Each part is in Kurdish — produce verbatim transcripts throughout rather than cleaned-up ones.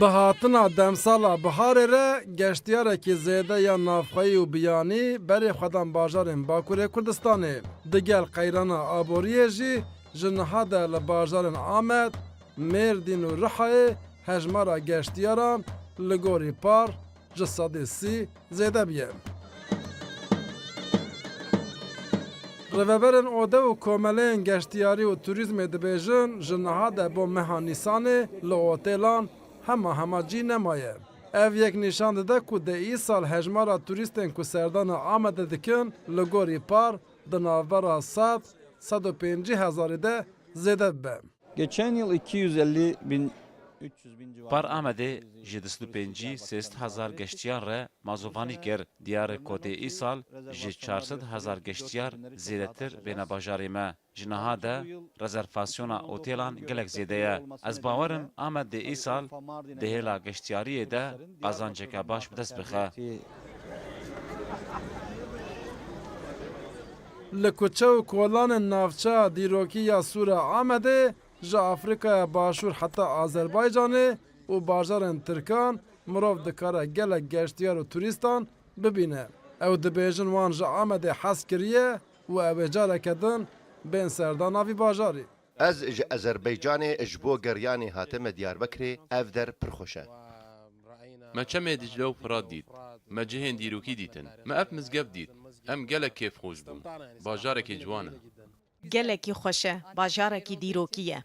Bi hatina demsala biharê re geştiyarekî zêde ya navxweyî û biyanî berê xwedan bajarên Bakurê Kurdistanê. Digel qeyrana aboriyê jî ji niha de li bajarên Amed, Mêrdîn û Rihayê hejmara geştiyaran li gorî par ji sedî sî zêde bûye. Rêveberên ode û komeleyên geştiyarî û turîzmê dibêjin, ji niha de bo meha Nîsanê li otêlan hema hema cî nemaye. Ev yek nîşan dide ku dê îsal hejmara turîstên ku serdana Amedê dikin li gorî par di navbera sed, sed û pêncî hezarî de zêde bibe. Geçen yıl iki yüz elli bin, üç yüz bin civarı. Par Amedê ji du sed û pêncî sê sed hezar geştiyan re mazûvanî kir. Diyar e ku dê îsal ji çar sed hezar geştiyar zêdetir bêne bajarê me. Ji niha de rezervasyona otêlan gelek zêde ye. Ez bawer im Amed dê îsal di hêla geştiyariyê de qazanceke baş bi dest bixe. Li kuçe û kolanên navçeya dîrokî ya Sûra Amedê, ji Afrîkaya Başûr heta Azerbaycanê û bajarên Tirkan mirov dikare gelek geştiyar û turîstan bibîne. Ew dibêjin wan ji Amedê hez kiriye û ew ê careke din bên serdana vî bajarî. Ez ji Azerbaycanê ji bo geriyanê hatime Diyarbekirê, ev der pir xweş e. Me çemê Dicle û Firat dît. Me cihên dîrokî dîtin. Me ev mizgev dît. Em gelek kêfxweş bûn. Bajarekê ciwan e. Gelekî xweş e, bajarekî dîrokî ye.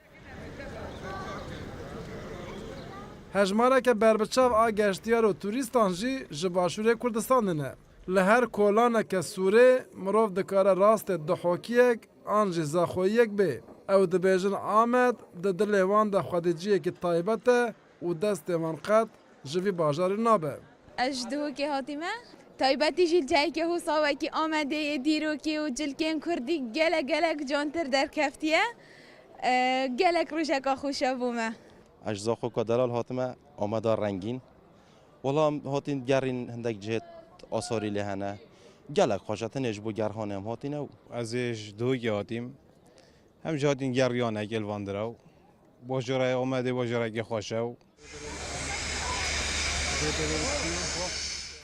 Hejmareke berbiçav a geştiyar û turîstan jî ji Başûrê Kurdistan de ne. Li her kolaneke Sûrê mirov dikare rastê duhokiyek an jî zaxoyiyek bê. Ew dibêjin Amed di dilê wan de xwedîciyekî taybet e û destê wan qet ji vî bajarê nabe. Ez ji Duhokê hatîme. Taybetî jî li cihekî Hûsa wekî Amedê yê dîrokî û cilkên kurdî gelek gelek cantir derkeftiye. E, gelek rojeka xweş e bo me. Ez ji Zaxoka Delal hatime, Ameda rengîn. Wela em hatîn gerîn hindek cihêt asarî lê hene. Gelek xweş e, tenê ji bo gerhanê em hatîne û. Ez ê ji Duhokê hatîm. Em jî hatîn geriyan eke li van diraw. Bajara Amedê bajarekê xweş e û.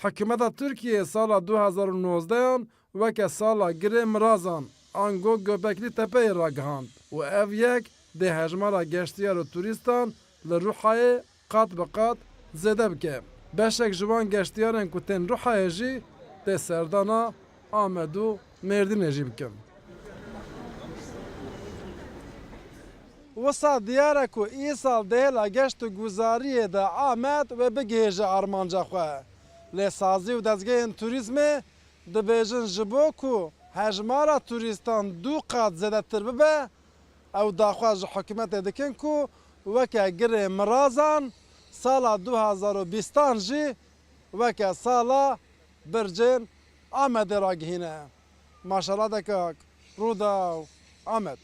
Hikûmeta Tirkiyeyê sala du hezar û nozdehan weke sala girê mirazan, ango Göbekli Tepe'yê ragihand û ev yek dê hejmara geştiyar û turîstan li Ruhayê qat bi qat zêde bike. Beşek ji wan geştiyarên ku tên Ruhayê jî dê serdana Amed û Mêrdînê jî bikin. Wisa diyar e ku îsal di hêla geşt û guzariyê de Amed wê bigihêje armanca xwe. Lê sazî û dezgehên turîzmê dibêjin ji bo ku hejmara turîstan du qat zêdetir bibe, ew daxwaz ji hikûmetê dikin ku weke girê mirazan sala du hezar û bîstan jî weke sala bircên Amedê ragihîne. Maşaladek Ak, Rûdaw, Amed.